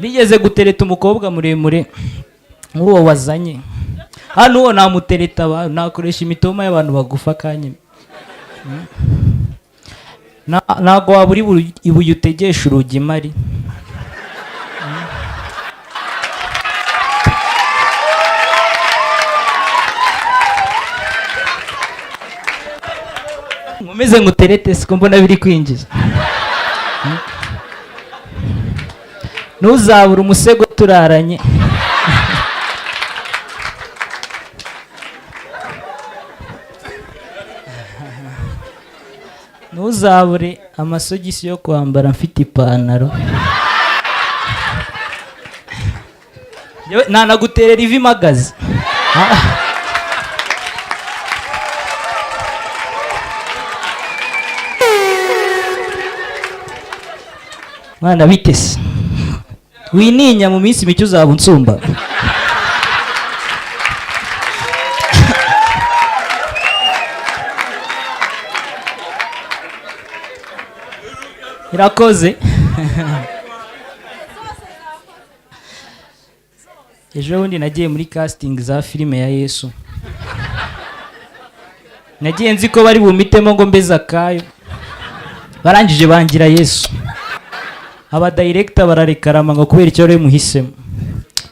Nigeze gutereta umukobwa muremure nk'uwo wazanye hano, uwo namutereta nakoresha imitoma y'abantu bagufa kanya. Ntabwo wabura ibuye utegesha urugi mari. Nkomeze nguterete, siko mbona biri kwinjiza. Ntuzabure umusego turaranye. Ntuzabure amasogisi yo kwambara mfite ipantaro. Yewe, nanaguterera ivi mpagaze. Mwana, bite se? Wininya, mu minsi mike uzaba unsumba. Irakoze. Ejo bundi nagiye muri casting za filime ya Yesu. Nagiye nzi ko bari bumitemo ngo mbe Zakayo, barangije bangira Yesu. Aba director bararekarama ngo kubera icyo rero muhisemo,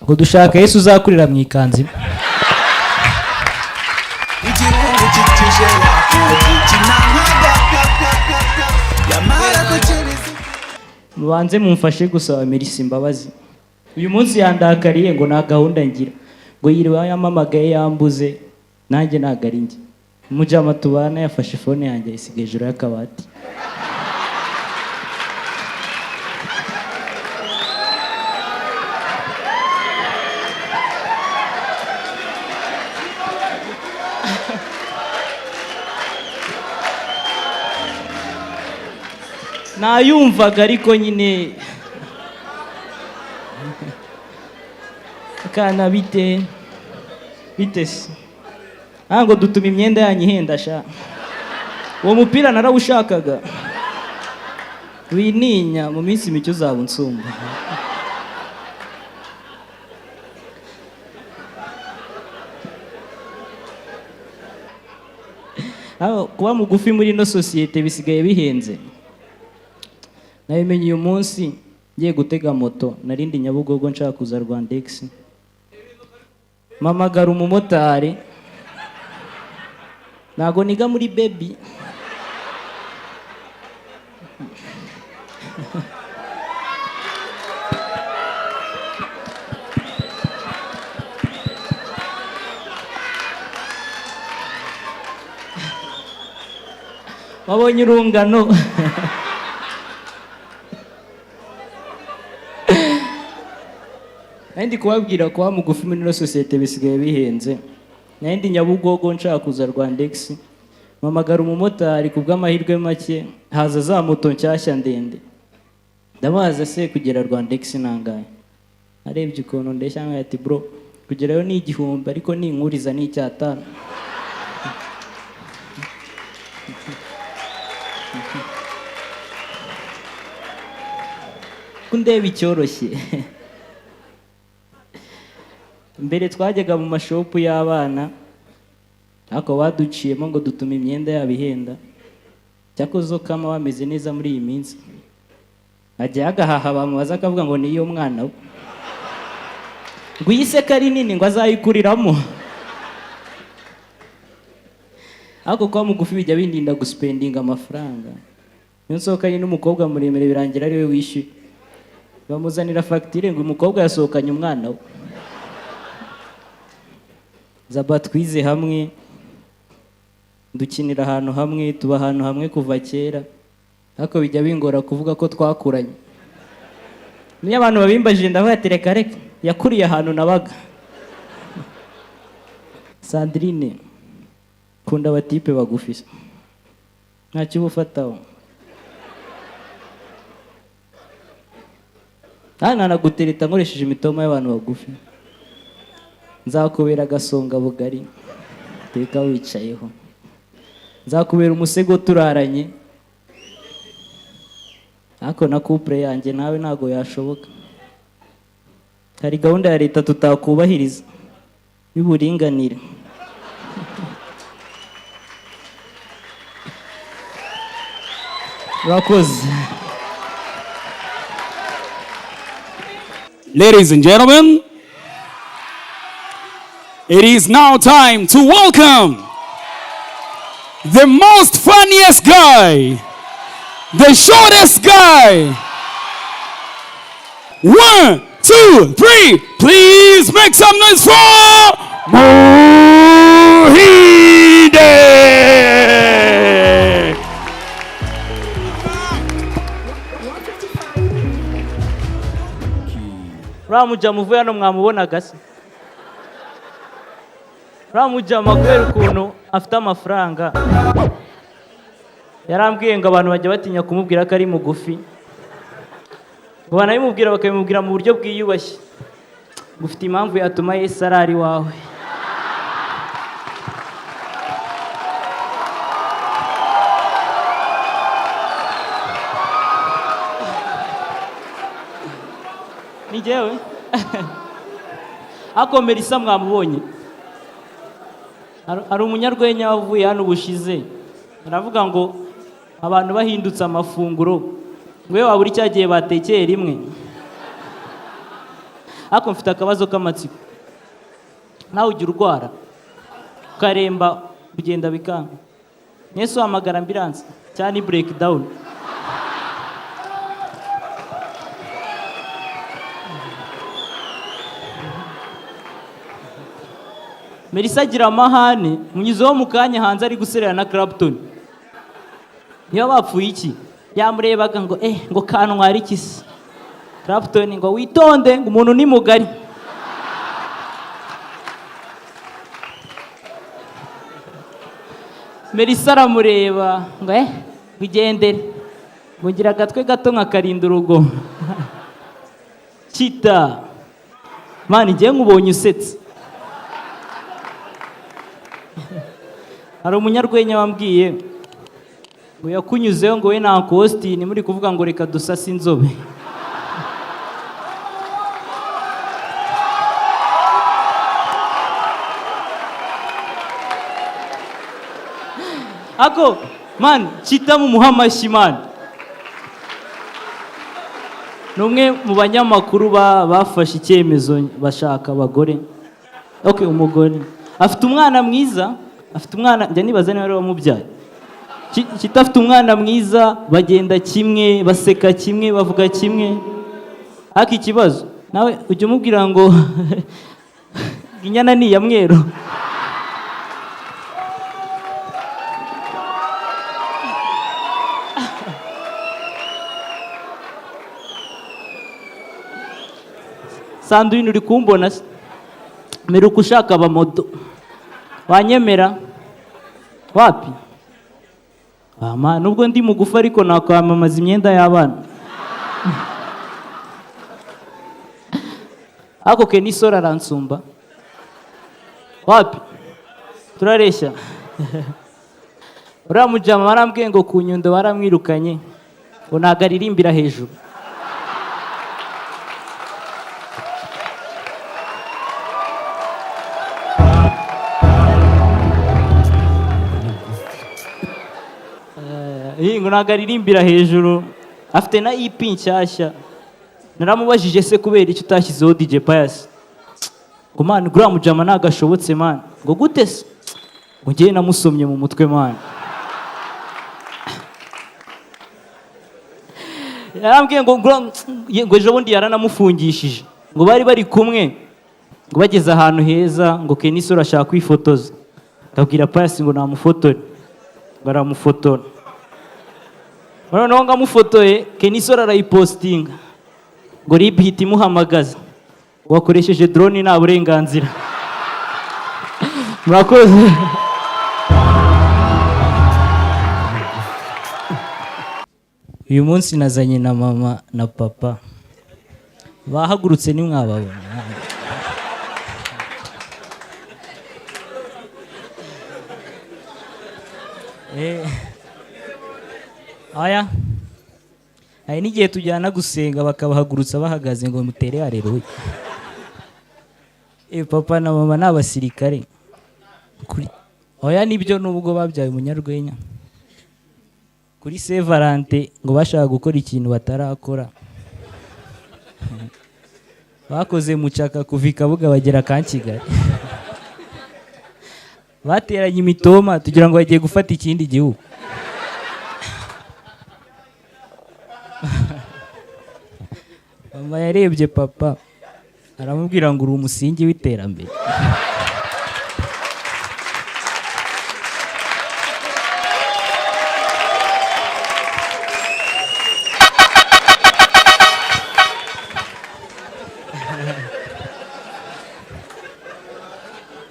ngo dushaka Yesu uzakurira mu ikanzu imwe. Ikirungu kitije wakugikina yamara gukiriza. Mubanze mumfashe gusaba Merisi imbabazi. Uyu munsi yandakariye ngo nta gahunda ngira, ngo yiriwe yampamagaye yambuze. Nanjye ntabwo ari njye. Umujama tubana yafashe phone yanjye ayisiga hejuru y'akabati. Nayumvaga ariko nyine. Kana bite bite se? Ngo dutuma imyenda yanyu ihenda sha. Uwo mupira narawushakaga. Wininya, mu minsi mike uzaba unsumba. Aho, kuba mugufi muri ino sosiyete bisigaye bihenze. Nabimenye uyu munsi ngiye gutega moto, narindi Nyabugogo nshaka kuza Rwandex, mpamagara umumotari. Ntago niga muri baby. Wabonye urungano. Nari ndi kubabwira, kuba mugufi muri ino sosiyete bisigaye bihenze. Nari ndi Nyabugogo nshaka kuza Rwandex, mpamagara umumotari. Ku bw'amahirwe make haza za moto nshyashya ndende. Ndabaza se, kugera Rwandex nangahe? Arebye ukuntu ndeshya nkaho, ati: "Bro, kugerayo ni 1000, ariko ninkuriza ni 5." Ko ndeba icyoroshye. Mbere twajyaga mu mashopu y'abana, ariko baduciyemo ngo dutuma imyenda yabo ihenda. Cyakoze kama bameze neza muri iyi minsi, ajya agahaha, bamubaza akavuga ngo niyo mwana we, ngo iyi seka ari nini, ngo azayikuriramo. Ariko kuba mugufi bijya bindinda guspendinga amafaranga. Iyo nsohokanye n'umukobwa muremure, birangira ari we wishyuye. Bamuzanira fagitire ngo umukobwa yasohokanye umwana we. Zaba twize hamwe, dukinira ahantu hamwe, tuba ahantu hamwe kuva kera, ariko bijya bingora kuvuga ko twakuranye. Niyo abantu babimbajije, ndavuga ati: "Reka reka, yakuriye ahantu nabaga." Sandrine, kunda abatipe bagufi, ntacyo uba ufataho. Nta nanagutereta nkoresheje imitoma y'abantu bagufi. Nzakubera agasonga bugari teka wicayeho, nzakubera umusego turaranye. Ariko na couple yanjye nawe ntabwo yashoboka. Hari gahunda ya leta tutakubahiriza y'uburinganire. Murakoze. Ladies and gentlemen, it is now time to welcome the most funniest guy, the shortest guy. One, two, three, please make some noise for Muhide! Uriya mujama uvuye hano mwamubonaga se? Uriya mujama kubera ukuntu afite amafaranga, yarambwiye ngo abantu bajya batinya kumubwira ko ari mugufi, ngo banabimubwira bakabimubwira mu buryo bwiyubashye, ngo ufite impamvu yatuma Yesu arara iwawe. Ni jyewe. Ariko Melissa mwamubonye, hari umunyarwenya wavuye hano ubushize aravuga ngo abantu bahindutse amafunguro, ngo iyo wabura icyo gihe batekeye rimwe. Ariko mfite akabazo k'amatsiko, nawe ujya urwara ukaremba kugenda bikanga, mwese uhamagara ambulance cyangwa ni break down? Melissa agira amahane, munyuzeho mu kanya hanze ari guserera na Clapton. Niba bapfuye iki? Yamurebaga ngo ngo kantwara iki se? Clapton ngo witonde, ngo umuntu ni mugari. Melissa aramureba ngo wigendere, ngo ngira agatwe gato nkakarinda urugo. Chita, mani ngiye nkubonye usetse. Hari umunyarwenya wambwiye ngo yakunyuzeho ngo we na Uncle Austin muri kuvuga ngo reka dusase inzobe. Ako man Chita mumuha amashyi man. Ni umwe mu banyamakuru bafashe icyemezo bashaka abagore. Okay, umugore afite umwana mwiza, afite umwana, njya nibaza niba ari wamubyaye. Chita afite umwana mwiza, bagenda kimwe, baseka kimwe, bavuga kimwe. Ariko ikibazo nawe ujya umubwira ngo inyana ni iya mweru. Sandrine uri kumbona se? Mperuka ushaka abamodo. Wanyemera? Wapi? Ama nubwo ndi mugufi ariko nakwamamaza imyenda y'abana. Ako Kenny Sol aransumba. Wapi? Turareshya. Uriya mujama barambwiye ngo ku Nyundo baramwirukanye, ngo ntago aririmbira hejuru. Ngo ntago aririmbira hejuru, afite na EP nshyashya. Naramubajije se kubera icyo utashyizeho DJ Pius? Ngo man, uriya mujama ntago ashobotse man. Ngo gute se? Ngo njyewe namusomye mu mutwe man. Yarambwiye ngo ngo ejo bundi yaranamufungishije. Ngo bari bari kumwe, ngo bageze ahantu heza, ngo Kenny Sol ashaka kwifotoza. Ndabwira Pius ngo namufotore. Ngo aramufotora. Noneho ngo amufotoye, Kenny Sol arayipostinga. Ngo RIB ihita imuhamagaza. Ngo wakoresheje drone nta burenganzira. Murakoze. Uyu munsi nazanye na mama na papa. Bahagurutse ntimwababona. Aya. Hari n'igihe tujyana gusenga bakabahagurutsa bahagaze ngo mutere haleluya. Papa na mama ni abasirikare. Oya nibyo, nubwo babyaye umunyarwenya. Kuri Saint Valentin ngo bashaka gukora ikintu batarakora. Bakoze mucaka kuva i Kabuga bagera ka Kigali. Bateranye imitoma tugira ngo bagiye gufata ikindi gihugu. Mama yarebye papa aramubwira ngo uri umusingi w'iterambere.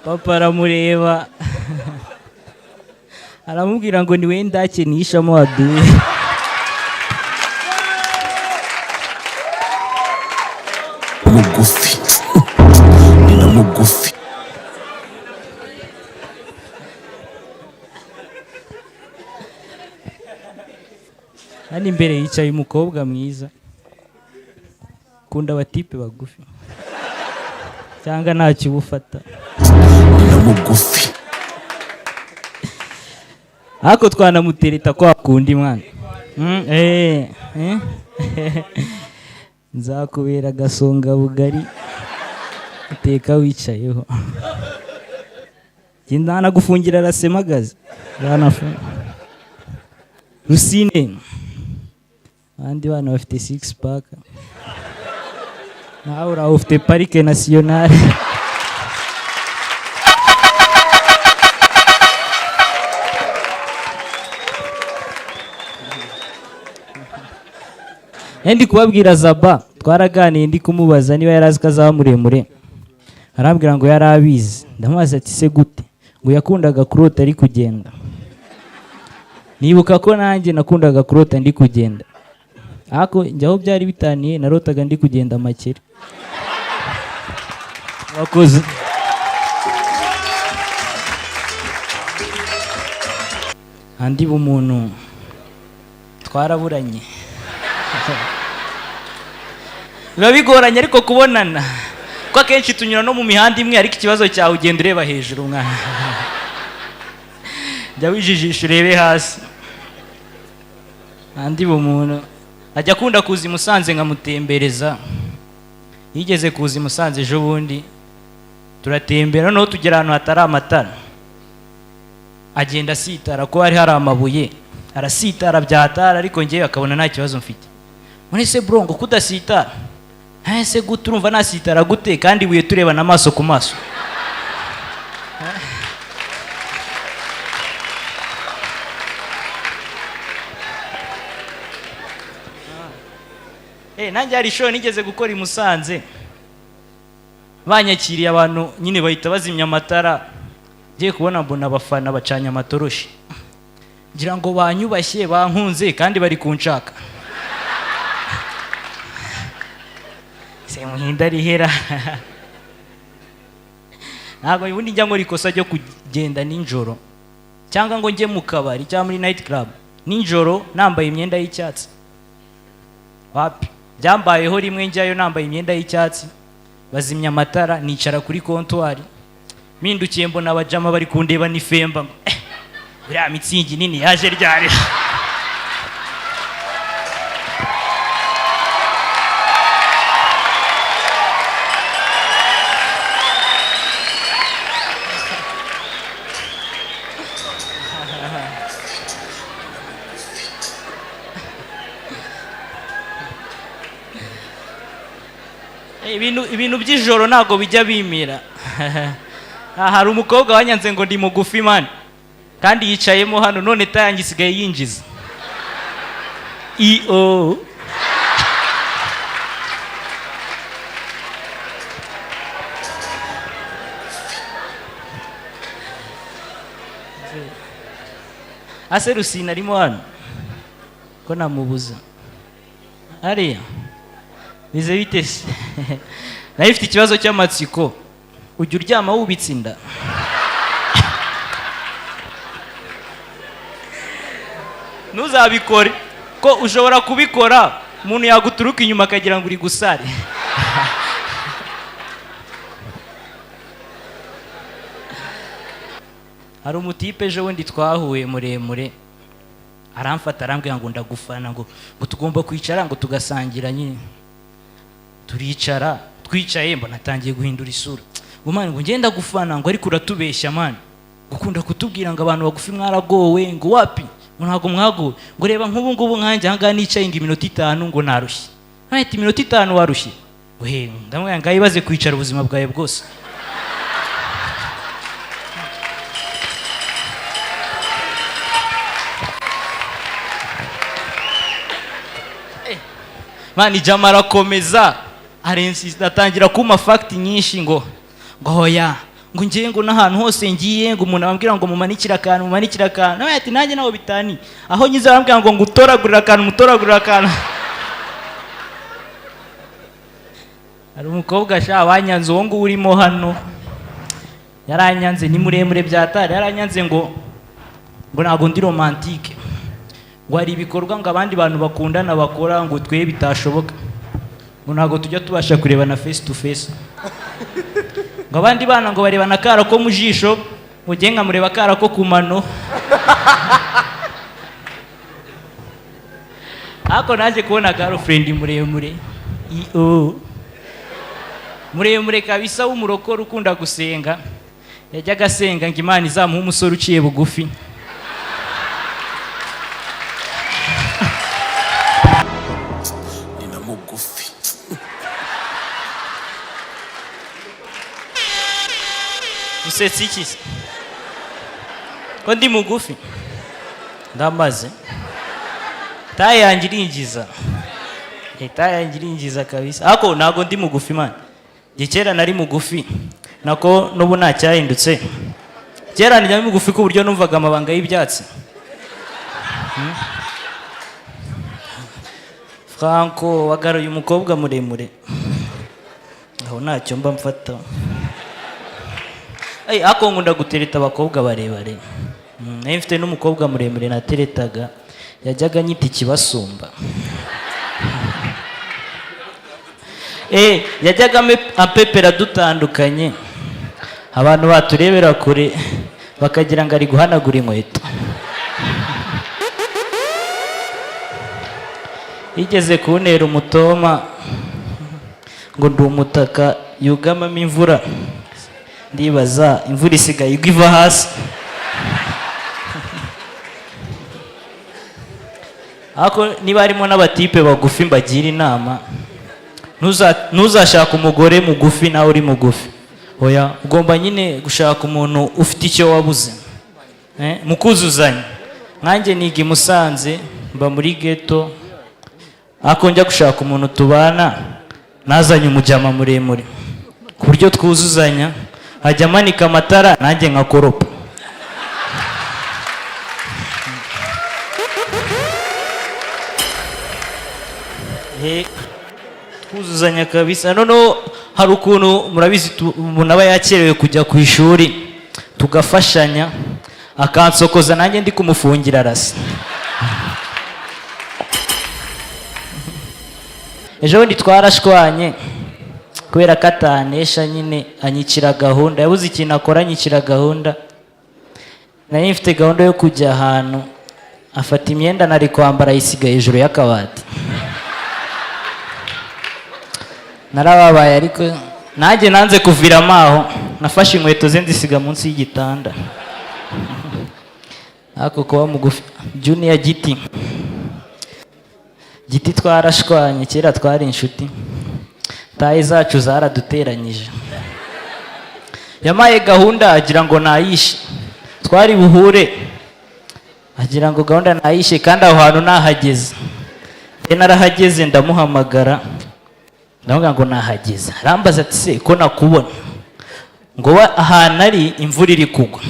Papa aramureba aramubwira ngo ni we ndake nishamo waduye. Mugufi ni na mugufi. Hano imbere yicaye umukobwa mwiza, kunda abatipe bagufi cyangwa ntacyo ubufata. Ni na mugufi. Ariko twanamutereta kwa kundi mwana. Nzakubera agasonga bugari uteka wicayeho. Genda nagufungira arasemagaze. Rusine. Abandi bana bafite six pack. Nawe uraho ufite parike nationale. Ndi kubabwira Zaba twaraganiye, ndi kumubaza niba yari azi ko azaba muremure, arambwira ngo yari abizi. Ndamubaza ati se gute? Ngo yakundaga kurota ari kugenda. Nibuka ko nanjye nakundaga kurota ndi kugenda, ariko njye aho byari bitaniye narotaga ndi kugenda makere. Murakoze. Andi bumuntu twaraburanye. Biba bigoranye ariko kubonana, kuko akenshi tunyura no mu mihanda imwe, ariko ikibazo cyawe ugenda ureba hejuru mwana. Jya wijijisha urebe hasi. Andi bumuntu ajya akunda kuza i Musanze nkamutembereza. Yigeze kuza i Musanze ejo bundi turatembera, noneho tugera ahantu hatari amatara, agenda asitara ko hari hari amabuye, arasitara byatara, ariko njyewe akabona nta kibazo mfite. None se bro ngo kudasitara? Ese gute urumva nasitara gute kandi ibuye turebana amaso ku maso? Nanjye hari show nigeze gukora i Musanze, banyakiriye abantu nyine bahita bazimya amatara, ngiye kubona mbona abafana bacanye amatoroshi, ngira ngo banyubashye bankunze kandi bari kunshaka. Semuhinda rihera. Ntabwo ubundi njya nkora ikosa ryo kugenda nijoro cyangwa ngo njye mu kabari cyangwa muri night club nijoro nambaye imyenda y'icyatsi. Wapi, byambayeho rimwe njyayo nambaye imyenda y'icyatsi, bazimya amatara, nicara kuri kontwari, mpindukiye mbona abajama bari kundeba n'ifemba ngo uriya mitsingi nini yaje ryari? Ibintu by'ijoro ntabwo bijya bimira. Hari umukobwa wanyanze ngo ndi mugufi man, kandi yicayemo hano none tayange isigaye yinjiza. I-O. Ase Rusine arimo hano ko namubuza hariya? Bize bite se? Nayo ifite ikibazo cy'amatsiko, ujya uryama wubitse inda? Ntuzabikore, ko ushobora kubikora umuntu yaguturuka inyuma akagira ngo uri gusare. Hari umutipe ejo bundi twahuye muremure, aramfata arambwira ngo ndagufana, ngo tugomba kwicara ngo tugasangira nyine. Turicara, twicaye mbona atangiye guhindura isura, ngo man, ngo ngenda gufana, ngo ariko uratubeshya man, gukunda kutubwira ngo abantu bagufi mwaragowe, ngo wapi, ngo ntabwo mwagowe, ngo reba nk'ubu ngubu nkanjye ahangaha nicaye ngo iminota 5 ngo narushye. Ntahita iminota 5 warushye? We ndamubwira ngo ibaze kwicara ubuzima bwawe bwose. Man, jama arakomeza arensista, atangira kumpa fact nyinshi, ngo hoya, ngo ngiye ngo n'ahantu hose ngiye ngo umuntu abambwira ngo mumanikire akantu, mumanikire akantu. Nawe ati nanjye naho bitani aho nyize barambwira ngo ngutoragurire akantu, mutoragurire akantu. Hari umukobwa sha wanyanze, uwo nguwo urimo hano yaranyanze, ni muremure byatari, yaranyanze ngo ntabwo ndi romantique, ngo hari ibikorwa ngo abandi bantu bakundana bakora ngo twe bitashoboka, ngo ntabwo tujya tubasha kurebana face to face, ngo abandi bana ngo barebana akara ko mu jisho, ngo njye nkamureba akara ko ku mano. Ariko naje kubona girlfriend muremure, iyo muremure kabisa w'umurokore ukunda gusenga, yajyaga asenga ngo Imana izamuhe umusore uciye bugufi. Ni na mugufi. Usetse iki se? Ko ndi mugufi? Ndamaze taille yanjye irinjiza. Taille yanjye irinjiza kabisa, ariko ntabwo ndi mugufi man. Njye kera nari mugufi, nako n'ubu nta cyahindutse. Kera nari mugufi ku buryo numvaga amabanga y'ibyatsi. Franco wagaruye umukobwa muremure, aho ntacyo mba mfata. Ay, ariko nkunda gutereta abakobwa barebare. Nari mfite n'umukobwa muremure nateretaga, yajyaga anyita ikibasumba. Yajyaga ampepera dutandukanye, abantu baturebera kure bakagira ngo ari guhanagura inkweto. Yigeze kuntera umutoma ngo ndi umutaka yugamamo imvura, ndibaza imvura isigaye igwa iva hasi. Ariko niba harimo n'abatipe bagufi, mbagira inama: ntuzashake umugore mugufi nawe uri mugufi. Oya, ugomba nyine gushaka umuntu ufite icyo wabuze, mukuzuzanya. Nkanjye niga i Musanze, mba muri ghetto, ariko njya gushaka umuntu tubana nazanye umujyama muremure ku buryo twuzuzanya, ajya amanika amatara nanjye nkakoropa. Twuzuzanya kabisa. Noneho hari ukuntu murabizi umuntu aba yakerewe kujya ku ishuri, tugafashanya, akansokoza nanjye ndi kumufungira arasa. Ejo bundi twarashwanye kubera ko atanesha nyine, anyicira gahunda, yabuze ikintu akora anyicira gahunda. Nari mfite gahunda yo kujya ahantu, afata imyenda nari kwambara ayisiga hejuru y'akabati. Narababaye, ariko nanjye nanze kuviramo aho, nafashe inkweto ze nzisiga munsi y'igitanda. Ariko kuba mugufi, Junior Giti, Giti twarashwanye, kera twari inshuti, taille zacu zaraduteranyije. Yamaye gahunda agira ngo nayishe, twari buhure agira ngo gahunda nayishe, kandi aho hantu nahageze. Njye narahageze, ndamuhamagara, ndamubwira ngo nahageze. Arambaza ati se ko nakubona? Ngo we ahantu ari imvura iri kugwa.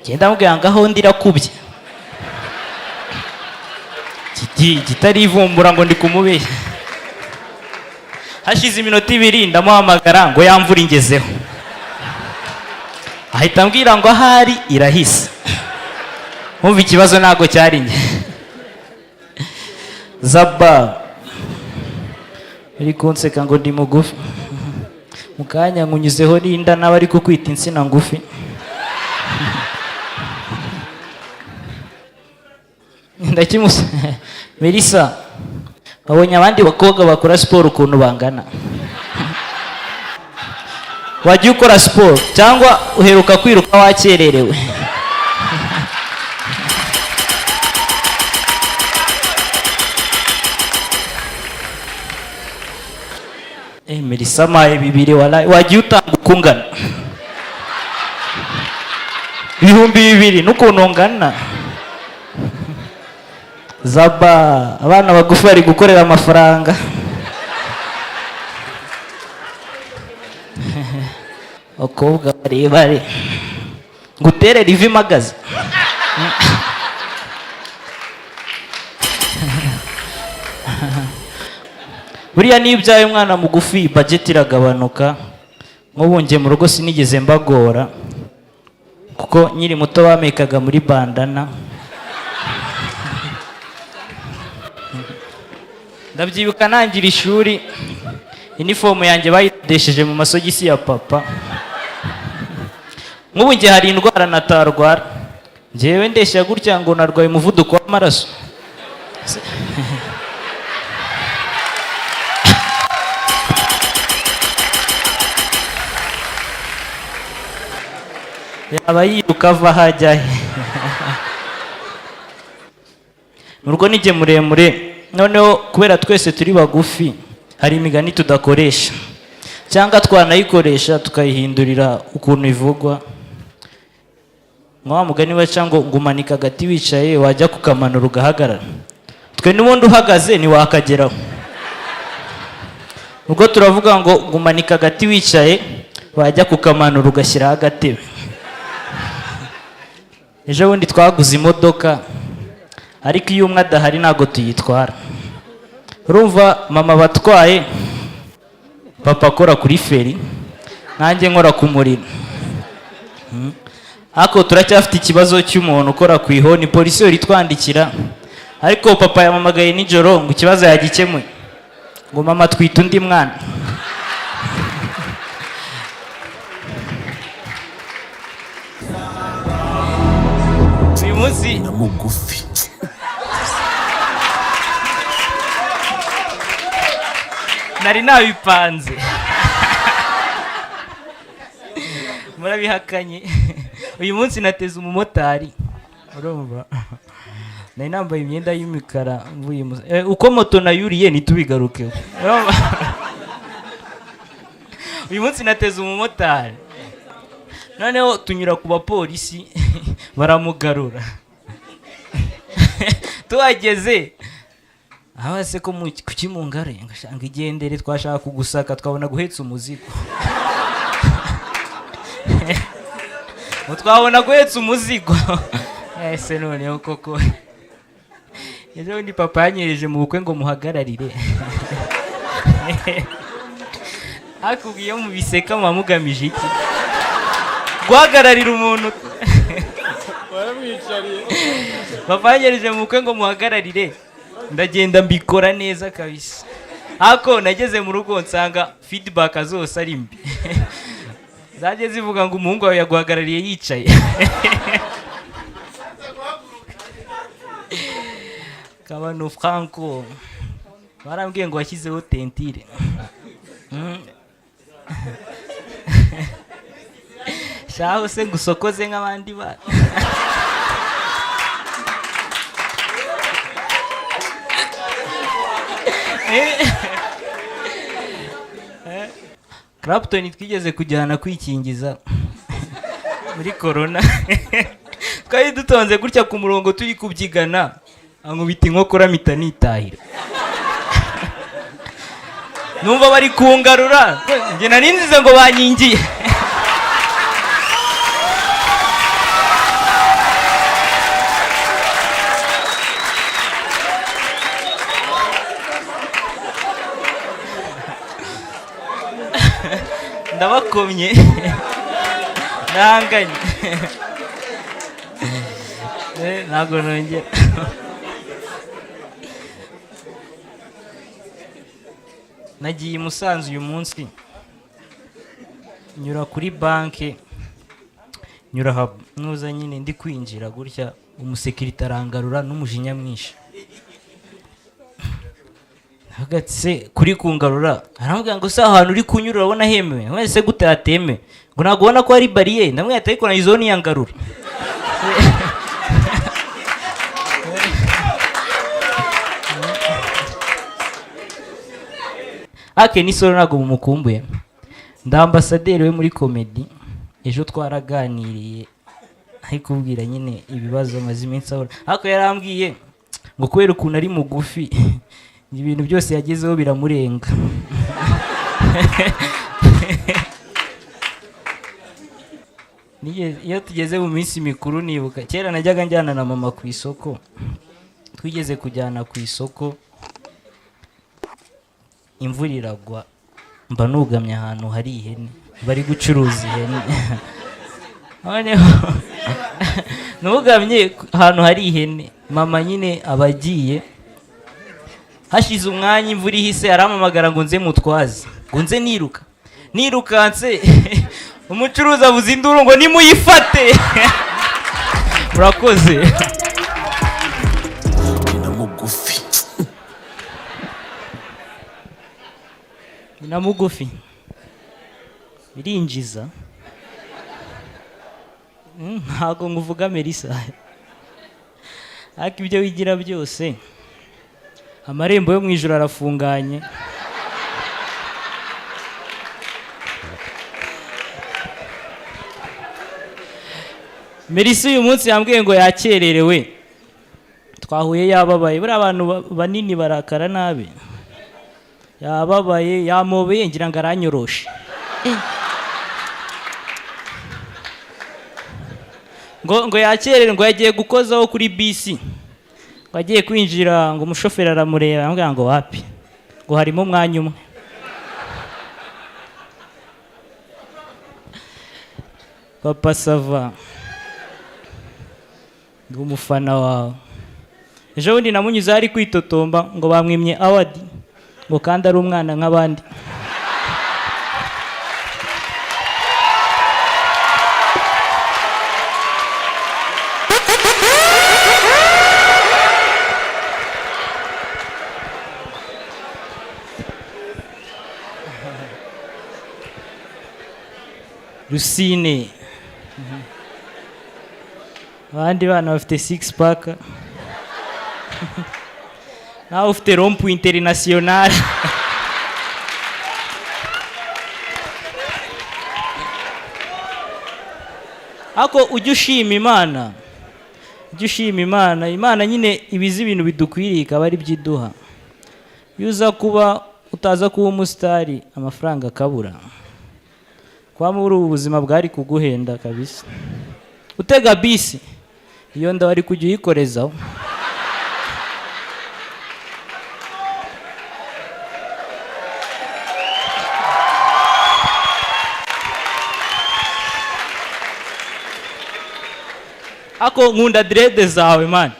Njye ndamubwira ngo aho ndi irakubye. Giti kitarivumbura ngo ndi kumubeshya. Hashize iminota 2 ndamuhamagara ngo ya mvura ingezeho, ahita ambwira ngo ahari irahise. Nkumva ikibazo ntabwo cyari njye. Zaba uri kunseka ngo ndi mugufi, mu kanya nkunyuzeho n'inda nawe ari kukwita insina ngufi. Ndakimusa Melissa, wabonye abandi bakobwa bakora siporo ukuntu bangana? Wajya ukora siporo cyangwa uheruka kwiruka wakererewe? Melissa amaye 2 walayi, wajya utanga uko ungana 2000 n'ukuntu ungana. Zaba abana bagufi bari gukorera amafaranga. Abakobwa barebare nguterere ivi mpagaze. Buriya niyo ubyaye umwana mugufi budget iragabanuka. Nk'ubu njye mu rugo sinigeze mbagora kuko nkiri muto bamekaga muri bandana. Ndabyibuka ntangira ishuri inifomu yanjye bayidodesheje mu masogisi ya papa. Nk'ubu njye hari indwara natarwara, njyewe ndeshya gutya ngo narwaye umuvuduko w'amaraso. Yaba yiruka ava aho ajya he? Mu rugo nijye muremure, noneho kubera twese turi bagufi hari imigani tudakoresha cyangwa twanayikoresha tukayihindurira ukuntu ivugwa. Nka wa mugani baca ngo ngumanika agati wicaye wajya kukamanura ugahagarara, twe n'ubundi uhagaze ntiwakageraho. Ubwo turavuga ngo ngumanika agati wicaye wajya kukamanura ugashyiraho agatebe. Ejo bundi twaguze imodoka, ariko iyo umwe adahari ntabwo tuyitwara. Urumva mama batwaye, papa akora kuri feri, nanjye nkora ku muriro. Ariko turacyafite ikibazo cy'umuntu ukora ku ihoni, polisi yari itwandikira, ariko papa yamamagaye nijoro ngo ikibazo yagikemuye, ngo mama twite undi mwana. Uyu munsi Na mugufi. Nari nabipanze, murabihakanye. Uyu munsi nateze umumotari, urumva nari nambaye imyenda y'imikara mvuye uko moto nayuriye ntitubigarukeho. Urumva? Uyu munsi nateze umumotari, noneho tunyura ku bapolisi baramugarura. Tuhageze aho se ko kuki mungare ngashanga igendere, twashaka kugusaka twabona guhetsa umuzigo. Ngo twabona guhetsa umuzigo. Ese noneho koko ejo bundi papa yanyereje mu bukwe ngo muhagararire. Akubwiye mu biseka muba mugamije iki? Guhagararira umuntu. Papa yanyereje mu bukwe ngo muhagararire, ndagenda mbikora neza kabisa. Ariko nageze mu rugo nsanga feedback zose ari mbi. Zaje zivuga ngo umuhungu wawe yaguhagarariye yicaye. Kabano Franco barambwiye ngo washyizeho tentire. Shaho se ngusokoze nk'abandi bana. Clapton twigeze kujyana kwikingiza muri corona. Twari dutonze gutya ku murongo turi kubyigana, ankubita inkokora mpita nitahira. Numva bari kungarura, njye nari nzize ngo bankingiye. Ndabakomye ndahanganye. Ntabwo nongera. Nagiye i Musanze uyu munsi, nyura kuri banki, nyura aha nuza nyine ndi kwinjira gutya, Umusekirite arangarura n'umujinya mwinshi. Ati: "Kuri kungarura?" Aramubwira ngo: "Se ahantu uri kunyura urabona hemewe?" Mwese gute hatemewe? Ngo: "Ntabwo ubona ko hari bariyeri?" Ndamubwira ati: "Ariko nayizo niyangarura." Ake n'isoro ntabwo mumukumbuye. Ndi ambasaderi we muri comedy. Ejo twaraganiriye, ari kubwira nyine ibibazo amaze iminsi ahora, ariko yarambwiye ngo kubera ukuntu ari mugufi, ibintu byose yagezeho biramurenga. Iyo tugeze mu minsi mikuru, nibuka kera najyaga njyana na mama ku isoko. Twigeze kujyana ku isoko, imvura iragwa, mba nugamye ahantu hari ihene, bari gucuruza ihene. Noneho nugamye ahantu hari ihene, mama nyine aba agiye. Hashize umwanya imvura ihise, arampamagara ngo nze mutwaze, ngo nze niruka. Nirukanse, umucuruzi avuza induru ngo: "Nimuyifate!" Murakoze. Ni na mugufi. Ni na mugufi, birinjiza. Ntabwo nkuvuga Melissa, ariko ibyo wigira byose, amarembo yo mu ijoro arafunganye. Melissa uyu munsi yambwiye ngo yakererewe, twahuye yababaye. Buriya abantu banini barakara nabi. Yababaye, yamobeye, ngira ngo aranyoroshe. Ngo yakererewe, ngo yagiye gukozaho kuri bisi, ngo agiye kwinjira, ngo umushoferi aramureba, aramubwira ngo: "Wapi," ngo harimo umwanya umwe. Papa Sava, ndi umufana wawe. Ejo bundi namunyuze ari kwitotomba ngo bamwimye award, ngo kandi ari umwana nk'abandi. Rusine, abandi bana bafite six pack, nawe ufite rond-point international. Ariko ujye ushima Imana, ujye ushima Imana. Imana nyine ibizi ibintu bidukwiriye, ikaba ari byo iduha. Iyo uza kuba utaza kuba umusitari, amafaranga akabura, kuba muri ubu buzima bwari kuguhenda kabisa. Utega bisi, iyo nda wari kujya uyikorezaho. Ako nkunda dread zawe, man,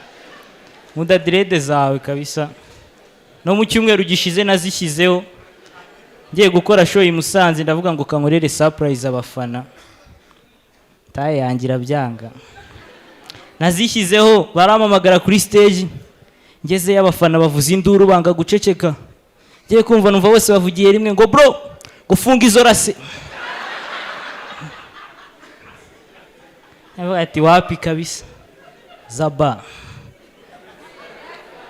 nkunda dread zawe kabisa. No mu cyumweru gishize nazishyizeho ngiye gukora show i Musanze, ndavuga ngo kankorere surprise abafana, taye yanjye irabyanga. Nazishyizeho, barampamagara kuri stage, ngezeyo abafana bavuza induru banga guceceka. Ngiye kumva numva bose bavugiye rimwe ngo: "Bro, gufunga izo rase." Ndavuga ati: "Wapi kabisa." Zaba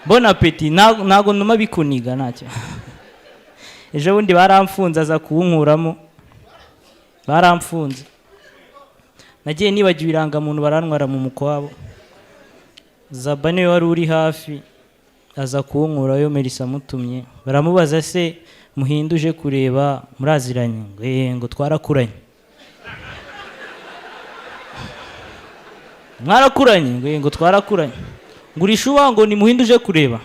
bon appétit. Ntago numa bikuniga ntacyo. Ejo bundi baramfunze, aza kuwunkuramo. Baramfunze, nagiye nibagiwe irangamuntu, barantwara mu mukwabo. Zaba niwe wari uri hafi, aza kuwunkurayo. Melissa amutumye, baramubaza: "Se Muhinde uje kureba muraziranye?" Ngo: "Eh," ngo "twarakuranye." "Mwarakuranye?" Ngo: "Eh," ngo "twarakuranye." Ngo: "Urishuwa?" Ngo: "Ni Muhinde uje kureba?"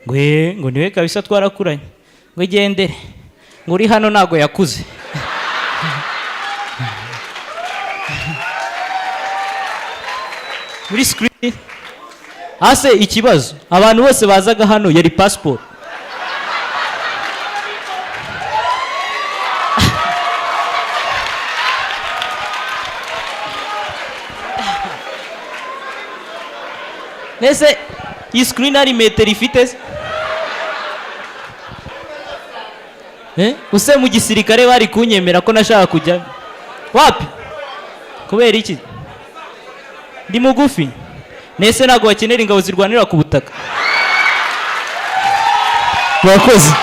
Ngo: "Eh," ngo "niwe kabisa, twarakuranye." Ngo: "Igendere," ngo "uri hano ntago yakuze." Muri screen hase ikibazo, abantu bose bazaga hano yari passport. Nese iyi screen hari metero ifite se? Eh? Use mu gisirikare bari kunyemera ko nashaka kujya wapi? Kubera iki? Ndi mugufi. Nese ntabwo bakenera ingabo zirwanira ku butaka. Murakoze.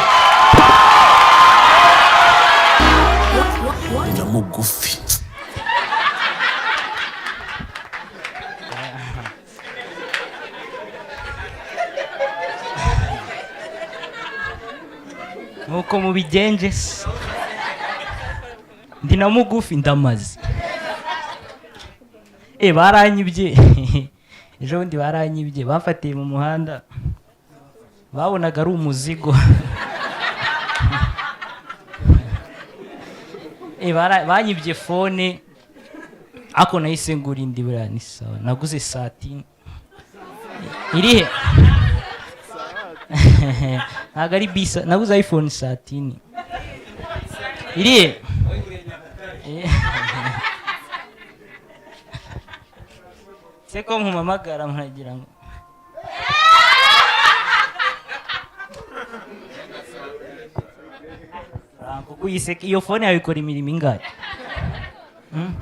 Ni na mugufi. Nuko mubigenje se. Ndi na mugufi ndamaze. Baranyibye. Ejo bundi baranyibye, bafatiye mu muhanda. Babonaga ari umuzigo. Banyibye phone. Ako nahise ngura indi, buriya ni sawa. Naguze satine. Irihe? Ntabwo ari bisa, naguze iPhone satine. Irihe? Se ko mpamagara muragira ngo Franco, kuyiseka iyo phone yawe ikora imirimo ingahe?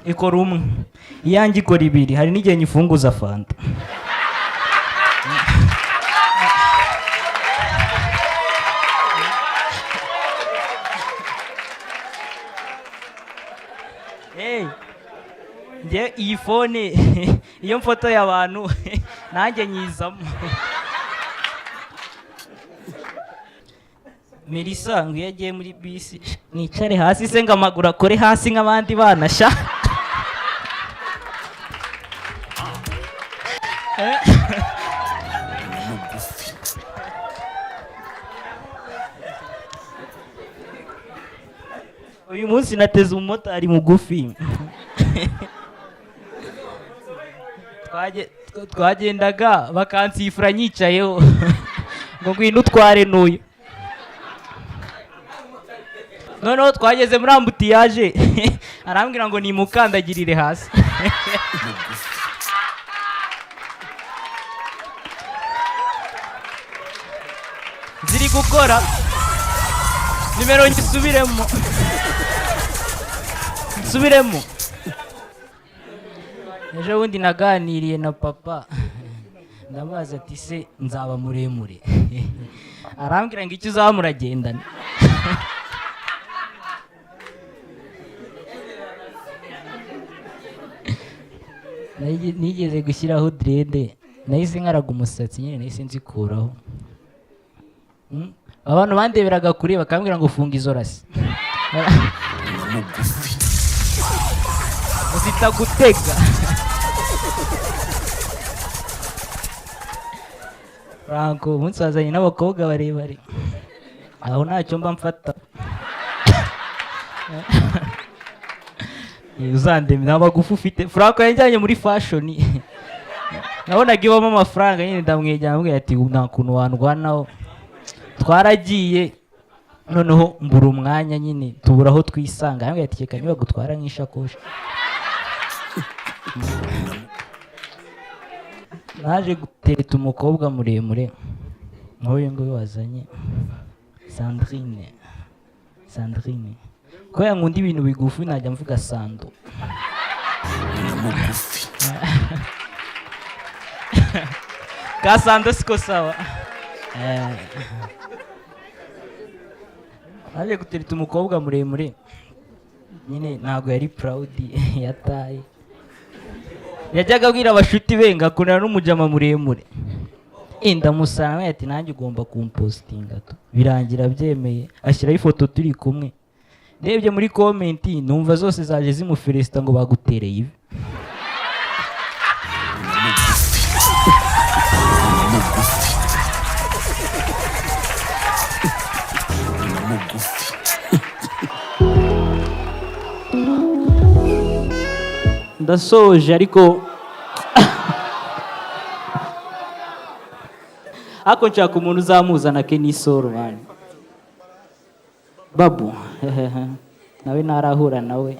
Ikora umwe, iyanjye ikora ibiri. Hari n'igihe nyifunguza fanta. Hey, njye iyi phone iyo mfotoye abantu nanjye nyizamo. Melissa ngo iyo agiye muri bisi nicare hasi se ngo amaguru akore hasi nk'abandi bana sha. Mugufi. Uyu munsi nateze umumotari mugufi. Twagendaga bakansifura nyicayeho ngo ngwino utware n'uyu. Noneho twageze muri ambutiyaje arambwira ngo nimukandagirire hasi. Ziri gukora nimero ngisubiremo, nsubiremo. Ejo bundi naganiriye na papa, ndamubaza ati se nzaba muremure? Arambwira ngo icyo uzaba muragendana. Nigeze gushyiraho dread, nahise nkaraga umusatsi nyine, nahise nzikuraho. Abantu bandeberaga kure bakambwira ngo funga izo rasi. Mugufi. Zitagutega. Franco umunsi wazanye n'abakobwa barebare, aho ntacyo mba mfata. Uzandeme nta magufi ufite. Franco yajyanye muri fashion, nabonaga ibamo amafaranga nyine, ndamwegera ndamubwira ati nta kuntu wandwanaho. Twaragiye noneho mbura umwanya nyine, tubura aho twisanga. Arambwira ati reka nibagutwara nk'ishakoshi. Naje gutereta umukobwa muremure nk'uyu nguyu wazanye Sandrine. Sandrine kubera nkunda ibintu bigufi najya mvuga Sando. Mugufi. Ka Sando siko sawa. Naje gutereta umukobwa muremure nyine, ntabwo yari proud yataye. Yajyaga abwira abashuti be ngo akundana n'umujama muremure. Ndamusanga ati nanjye ugomba kumpostinga tu. Birangira abyemeye, ashyiraho ifoto turi kumwe. Ndebye muri comment numva zose zaje zimufelicita ngo bagutereye ivi. Mugufi. Mugufi. Ndasoje ariko ariko nshaka umuntu uzamuzana Kenny Sol man. Babu nawe ntarahura nawe.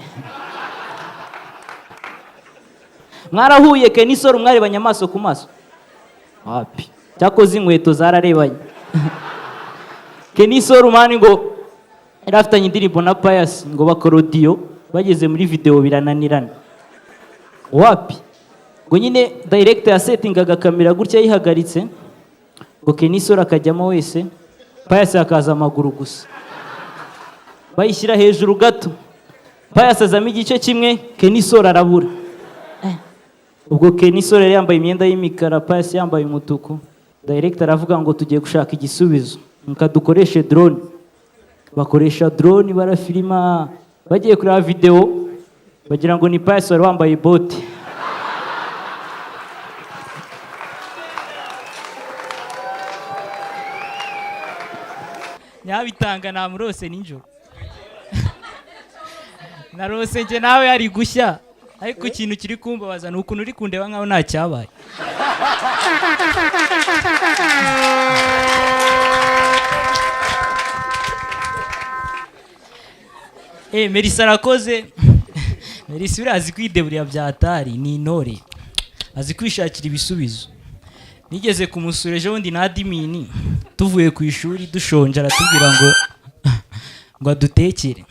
Mwarahuye Kenny Sol mwarebanye amaso ku maso? Wapi, cyakoze inkweto zararebanye. Kenny Sol man, ngo yari afitanye indirimbo na Pius, ngo bakora audio, bageze muri video birananirana. Wapi, ngo nyine director yasetingaga kamera gutya yihagaritse, ngo Kenny Sol akajyamo wese, Pius akaza amaguru gusa. Bayishyira hejuru gato, Pius azamo igice kimwe, Kenny Sol arabura. Ubwo Kenny Sol yari yambaye imyenda y'imikara, Pius yambaye umutuku. Director aravuga ngo tugiye gushaka igisubizo, nka dukoreshe drone. Bakoresha drone, barafilima, bagiye kureba video bagira ngo ni Pius wari wambaye bote. Nyabitanga namurose nijoro, narose njye nawe ari gushya, ariko ikintu kiri kumbabaza ni ukuntu uri kundeba nkaho nta cyabaye. Melissa arakoze. Melissa uriya azi kwideburiya bya atari, ni intore, azi kwishakira ibisubizo. Nigeze kumusura ejo bundi na admin, tuvuye ku ishuri dushonje, aratubwira ngo adutekere.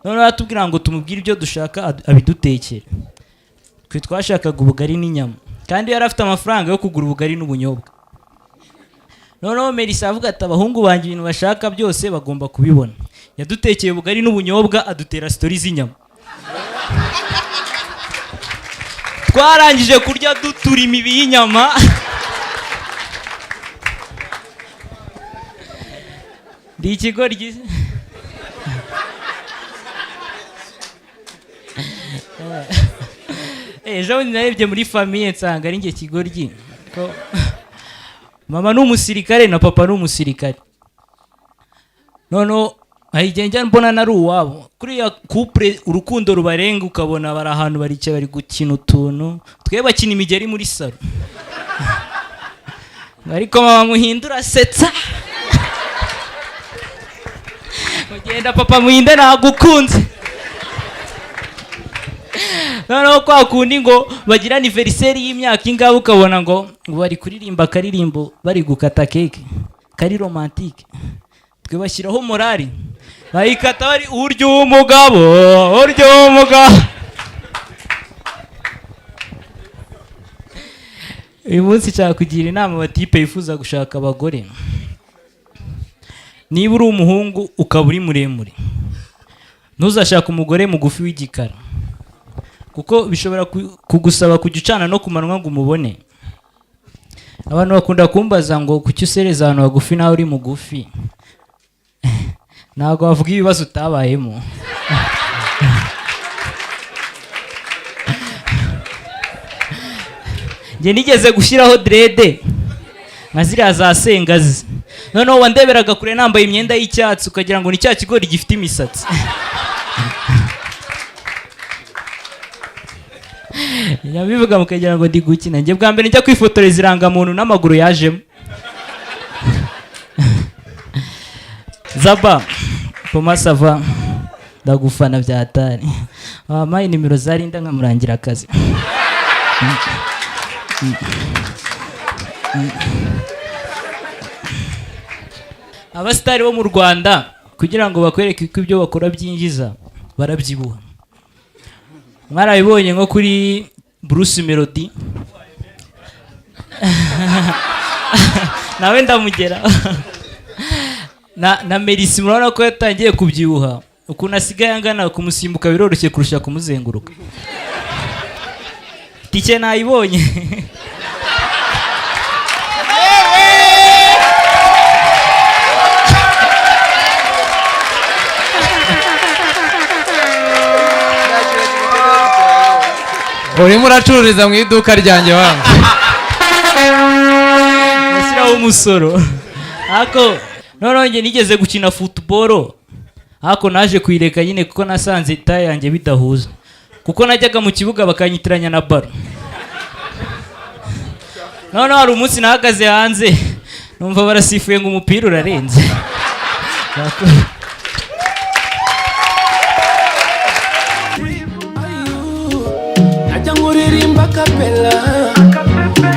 Noneho aratubwira ngo tumubwire ibyo dushaka abidutekere. Twe twashakaga ubugari n'inyama, kandi yari afite amafaranga yo kugura ubugari n'ubunyobwa. Noneho Melissa avuga ati abahungu banjye ibintu bashaka byose bagomba kubibona. Yadutekeye ubugari n'ubunyobwa, adutera story z'inyama. Twarangije kurya dutura imibi y'inyama. Ndi ikigoryi. Ejo bundi narebye muri famille nsanga ari njye kigoryi, ko mama ni umusirikare na papa ni umusirikare. Noneho hari igihe njya mbona nari uwabo kuriya couple, urukundo rubarenga, ukabona bari ahantu baricaye bari gukina utuntu, twe bakina imigeri muri salon. Ariko mama Muhindura asetsa mugenda, papa Muhinde nagukunze. Noneho kwa kundi ngo bagira anniversaire y'imyaka ingahe, ukabona ngo bari kuririmba akaririmbo bari gukata cake kari romantique, twe bashyiraho morali, bayikata bari urya umugabo, urya umugabo. Uyu munsi nshaka kugira inama abatipe yifuza gushaka abagore. Niba uri umuhungu ukaba uri muremure, ntuzashake umugore mugufi w'igikara, kuko bishobora kugusaba kujya ucana no ku manywa ngo umubone. Abantu bakunda kumbaza ngo kuki usereza ahantu hagufi nawe uri mugufi? Ntabwo wavuga ibibazo utabayemo. Njye nigeze gushyiraho dread nka ziriya za Sengazi, noneho wandeberaga kure nambaye imyenda y'icyatsi ukagira ngo ni cya kigori gifite imisatsi. Nyabivuga mukagira ngo ndi gukina. Njye bwa mbere njya kwifotoreza irangamuntu n'amaguru yajemo. Zaba poma sava, ndagufana bya hatari. Wampaye nimero za Linda nkamurangira akazi? Abasitari bo mu Rwanda, kugira ngo bakwereke ko ibyo bakora byinjiza, barabyibuha. Mwarabibonye nko kuri Bruce Melody, nawe ndamugera na Merisi, murabona ko yatangiye kubyibuha. Ukuntu asigaye angana, kumusimbuka biroroshye kurusha kumuzenguruka. Tike nayibonye. Urimo uracururiza mu iduka ryanjye wangu. Ashyiraho umusoro. Ariko noneho njye nigeze gukina football, ariko naje kuyireka nyine kuko nasanze taille yanjye bidahuza, kuko najyaga mu kibuga bakanyitiranya na ballon. Noneho hari umunsi nahagaze hanze numva barasifuye ngo umupira urarenze. Najya nkuririmba kapela,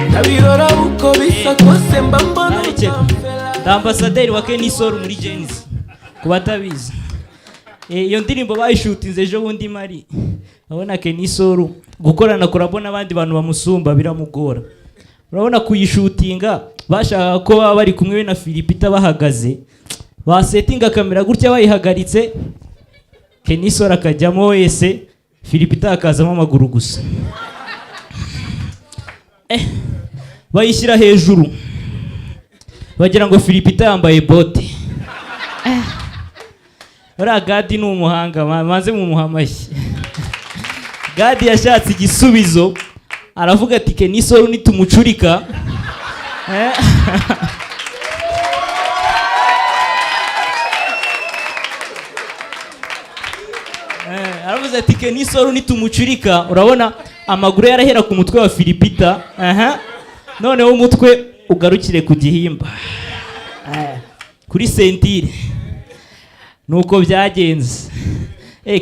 ndabirora uko Uko bisa kose mba mbona Narekera. utamfera. Ndi ambasaderi wa Kenny Sol muri Gen-Z ku batabizi. Iyo ndirimbo bayishutinze ejo bundi mari urabona Kenny Sol gukorana collabo n'abandi bantu bamusumba biramugora. Urabona kuyishutinga bashakaga ko baba bari kumwe we na Philipita bahagaze, basetinga kamera gutya bayihagaritse, Kenny Sol akajyamo wese, Philipita akazamo amaguru gusa. Bayishyira hejuru bagira ngo Philipita yambaye bote. Uriya Gadi ni umuhanga, maze mumuha amashyi. Gadi yashatse igisubizo aravuga ati Kenny Sol nitumucurika. Aravuze ati Kenny Sol nitumucurika, urabona amaguru yarahera ku mutwe wa Philipita, aha noneho umutwe ugarukire ku gihimba, kuri sentire. Nuko byagenze.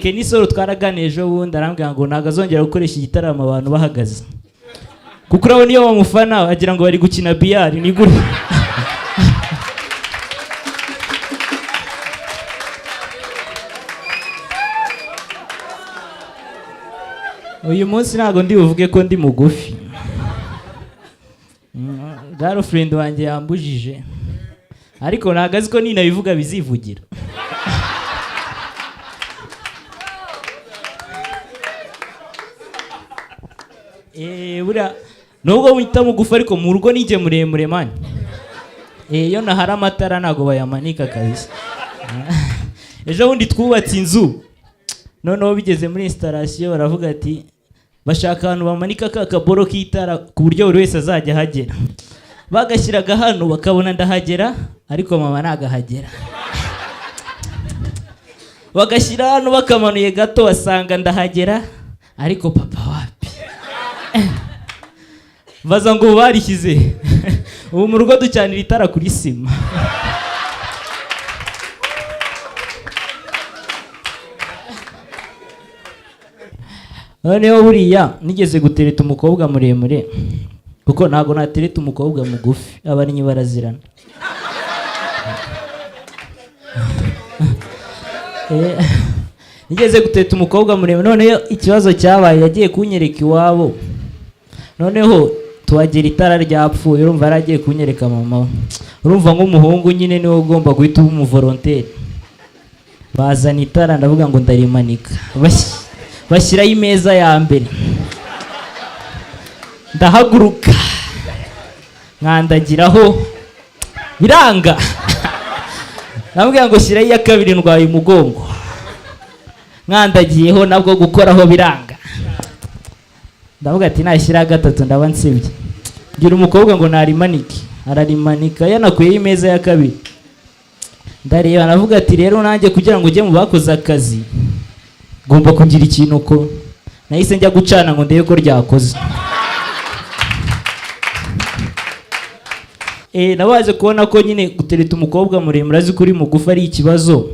Kenny Sol twaraganiye ejo bundi arambwira ngo ntabwo azongera gukoresha igitaramo abantu bahagaze, kuko urabona iyo bamufana wagira ngo bari gukina biyari ni gutya. Uyu munsi ntabwo ndi buvuge ko ndi mugufi. Girlfriend wanjye yambujije, ariko ntabwo azi ko ninabivuga bizivugira. Buriya nubwo wita mugufi ariko mu rugo nijye muremure mani. Iyo nahari amatara ntabwo bayamanika kabisa. Ejo bundi twubatse inzu, noneho bigeze muri installation baravuga ati bashaka ahantu bamanika ka kaboro k'itara ku buryo buri wese azajya ahagera. Bagashyiraga hano bakabona ndahagera, ariko mama ntagahagera. Bagashyira hano bakamanuye gato basanga ndahagera, ariko papa wapi. Baza ngo barishyize. Ubu mu rugo ducanira itara kuri sima. Noneho buriya nigeze gutereta umukobwa muremure, kuko ntabwo natereta umukobwa mugufi, abarinyi barazirana. Nigeze gutereta umukobwa muremure, noneho ikibazo cyabaye yagiye kunyereka iwabo, noneho tuhagera itara ryapfuye, urumva yari agiye kunyereka mama we. Urumva nk'umuhungu nyine niwe ugomba guhita uba umuvoronteri. Bazana itara ndavuga ngo ndarimanika, bashyiraho imeza ya mbere, ndahaguruka nkandagiraho biranga. Ndamubwira ngo shyiraho iya kabiri ndwaye umugongo, nkandagiyeho nabwo gukoraho biranga. Ndavuga ati nashyiraho gatatu ndaba nsibye. Ngira umukobwa ngo narimanike, ararimanika yanakuyeho imeza ya kabiri. Ndareba navuga ati rero nanjye kugira ngo ujye mu bakoze akazi ngomba kugira ikintu uko. Nahise njya gucana ngo ndebe ko ryakoze. Nabaje kubona ko nyine gutereta umukobwa muremure azi ko uri mugufi ari ikibazo,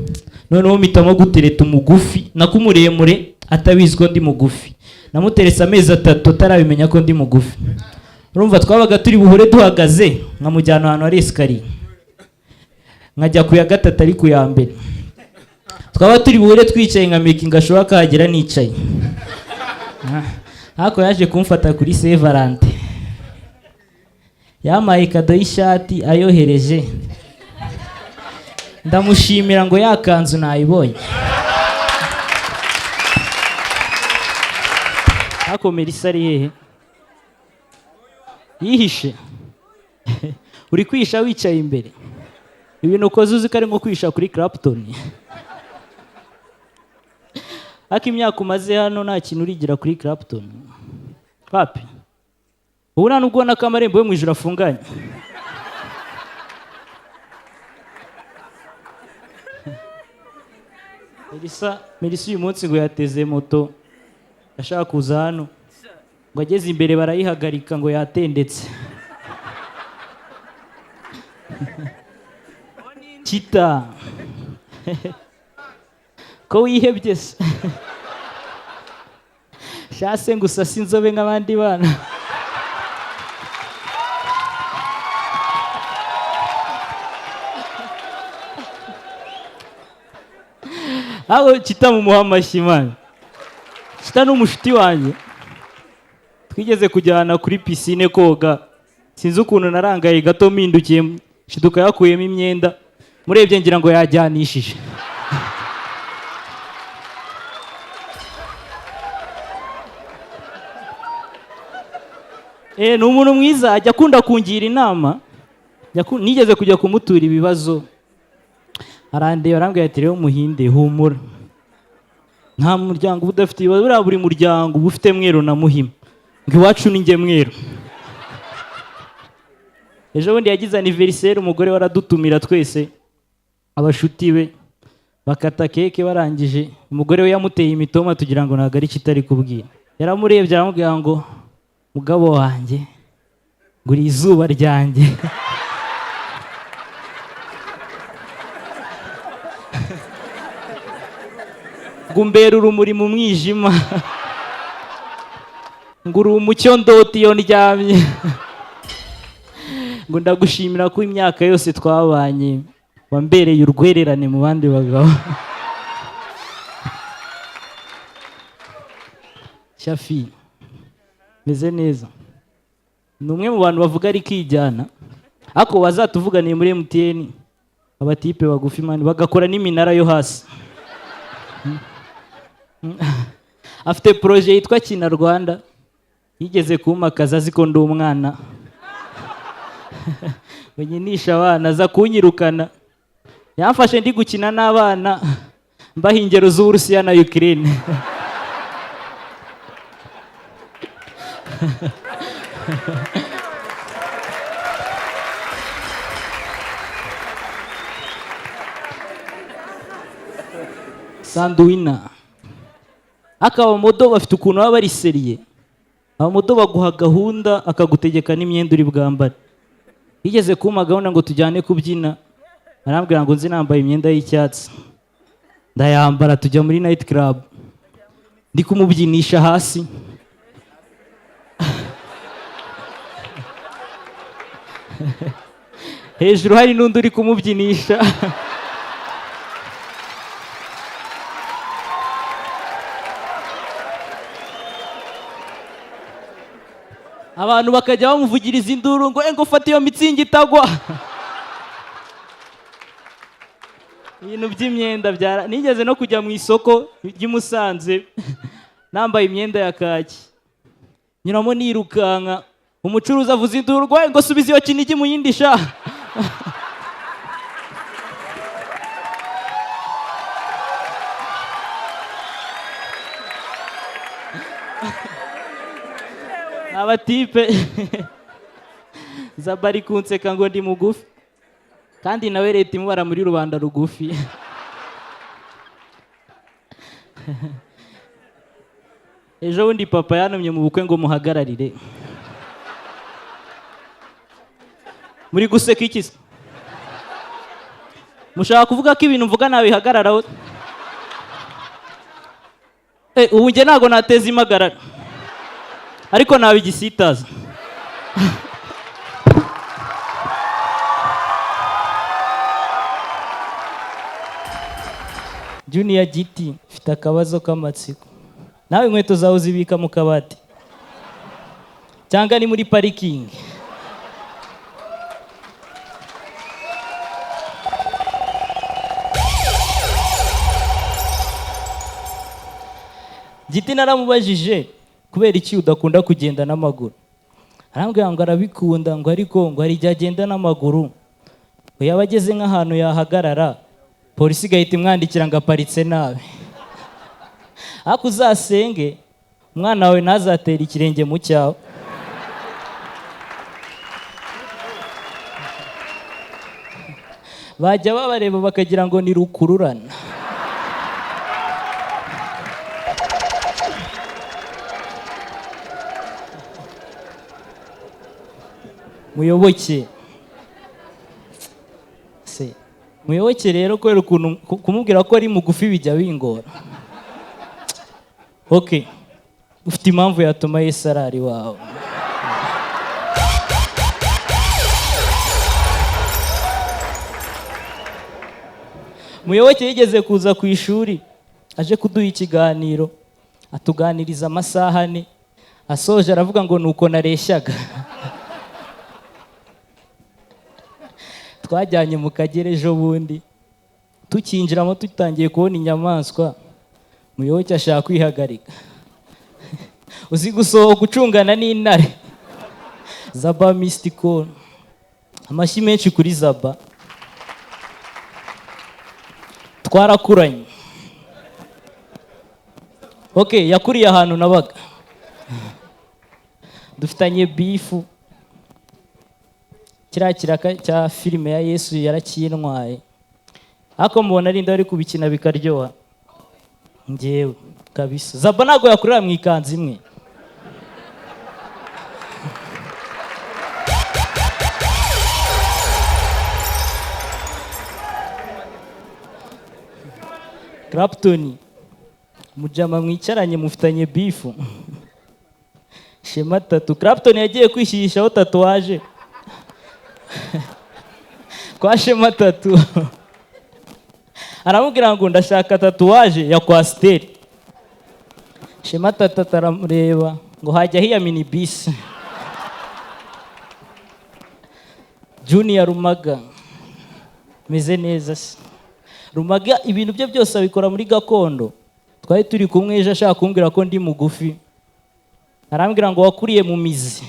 noneho mpitamo gutereta umugufi nako umuremure atabizi ko ndi mugufi. Namuteretse amezi 3 atarabimenya ko ndi mugufi. Urumva twabaga turi buhure duhagaze, nkamujyana ahantu hari esikariye, nkajya ku ya gatatu ari ku ya mbere. Twaba turi buhure twicaye nka making sure kahagera nicaye. Ariko yaje kumfata kuri Saint Valentin, yampaye kado y'ishati ayohereje, ndamushimira ngo ya kanzu nayibonye. Ariko Melissa ari hehe? Yihishe. Uri kwihisha wicaye imbere. Ibintu ukoze uzi ko ari nko kwihisha kuri Clapton. Ariko imyaka umaze hano nta kintu urigira kuri Clapton. Papi, ubu nta nubwo ubona ko amarembo yo mu ijuru afunganye. Melissa uyu munsi ngo yateze moto ashaka kuza hano, ngo ageze imbere barayihagarika ngo yatendetse. Kita ko wihebye se? Shase ngo usase inzobe nk'abandi bana. Aho Chita mumuha amashyi man. Chita ni umushuti wanjye, twigeze kujyana kuri pisine koga. Sinzi ukuntu narangaye gato, mpindukiye shiduka yakuyemo imyenda, murebye ngira ngo yajyanishije. Ni umuntu mwiza, ajya akunda kungira inama. Nigeze kujya kumutura ibibazo, arandeba arambwira ati rero muhinde humura, nta muryango uba udafite ibibazo, buriya buri muryango uba ufite mweru na muhima, ngo iwacu ni njye mweru. Ejo bundi yagize anniversaire, umugore we aradutumira twese abashuti be, bakata keke barangije, umugore we yamuteye imitoma tugira ngo ntabwo ari kitari kubwira. Yaramurebye aramubwira ngo mugabo wanjye nguri izuba ryanjye. Ngumbera urumuri mu mwijima, nguri umucyo ndota iyo ndyamye, ngo ndagushimira ko imyaka yose twabanye wambereye urwererane mu bandi bagabo. Shafi meze neza, ni umwe mu bantu bavuga ari kijyana, ariko bazatuvuganiye muri MTN abatipe bagufi mani bagakora n'iminara yo hasi. Afite projet yitwa Kina Rwanda, yigeze kumakaza azi ko ndi umwana nyinisha abana, aza kunyirukana. Yamfashe ndi gukina n'abana mbaha ingero z'Uburusiya na Ukraine. Sanduina akaba modo bafite ukuntu baba bari seriye. Abamodo baguha gahunda akagutegeka n'imyenda uri bwambare. Yigeze kumpa gahunda ngo tujyane kubyina, arambwira ngo nzi nambaye imyenda y'icyatsi, ndayambara tujya muri night club, ndi kumubyinisha hasi. Hejuru hari n'undi uri kumubyinisha. Abantu bakajya bamuvugiriza induru ngo ngo fata iyo mitsingi itagwa. Ibintu by'imyenda byara, nigeze no kujya mu isoko ry'i Musanze nambaye imyenda ya kaki, nyuramo nirukanka, umucuruzi avuza induru ngo subiza iyo kinigi mu yindi sha. Abatipe zabari kunseka ngo ndi mugufi, kandi nawe leta imubara muri rubanda rugufi. Ejo bundi papa yantumye mu bukwe ngo muhagararire. Muri guseka iki se? Mushaka kuvuga ko ibintu mvuga nabihagararaho? Ubu njye ntago nateza impagarara, ariko nabigisitaza. Junior Giti, mfite akabazo k'amatsiko. Nawe inkweto zawe uzibika mu kabati cyangwa ni muri parikingi? Giti naramubajije kubera iki udakunda kugenda n'amaguru, arambwira ngo arabikunda, ngo ariko ngo hari igihe agenda n'amaguru, ngo yaba ageze nk'ahantu yahagarara polisi igahita imwandikira ngo aparitse nabi. Ariko uzasenge umwana wawe ntazatere ikirenge mu cyawe. Bajya babareba bakagira ngo ni rukururana. Muyoboke se, Muyoboke rero kubera ukuntu kumubwira ko ari mugufi bijya bingora. Okay, ufite impamvu yatuma Yesu arara iwawe. Muyoboke yigeze kuza ku ishuri Aje kuduha ikiganiro, atuganiriza amasaha 4, asoje aravuga ngo nuko nareshyaga. Twajyanye mu Kagera ejo bundi, tukinjiramo tutangiye kubona inyamaswa, Muyoboke ashaka kwihagarika. Uzi gusohoka ucungana n'intare. Zaba Mystical, amashyi menshi kuri Zaba. Twarakuranye. Okay, yakuriye ahantu nabaga. Dufitanye bifu. Kiriya kiraka cya filime ya Yesu yarakintwaye. Ariko mubona ari bari kubikina bikaryoha. Njyewe kabisa. Zaba ntabwo yakurira mu ikanzu imwe. Clapton, mujama mwicaranye mufitanye bifu. Shema tatu. Clapton yagiye kwishyishaho tatuwaje kwa Shema tatu. Aramubwira ngo ndashaka tatuwaje ya kwasiteri. Shema tatu aramureba ngo hajya hiya minibisi. Junior Rumaga meze neza se. Rumaga ibintu bye byose abikora muri gakondo. Twari turi kumwe ejo ashaka kumbwira ko ndi mugufi. Arambwira ngo wakuriye mu mizi.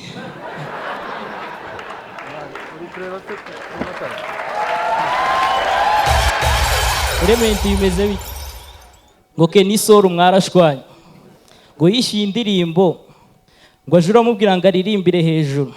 Element bimeze bite? Ngo Kenny Sol mwarashwanye. Ngo yishyuye indirimbo ngo aje uramubwira ngo aririmbire hejuru.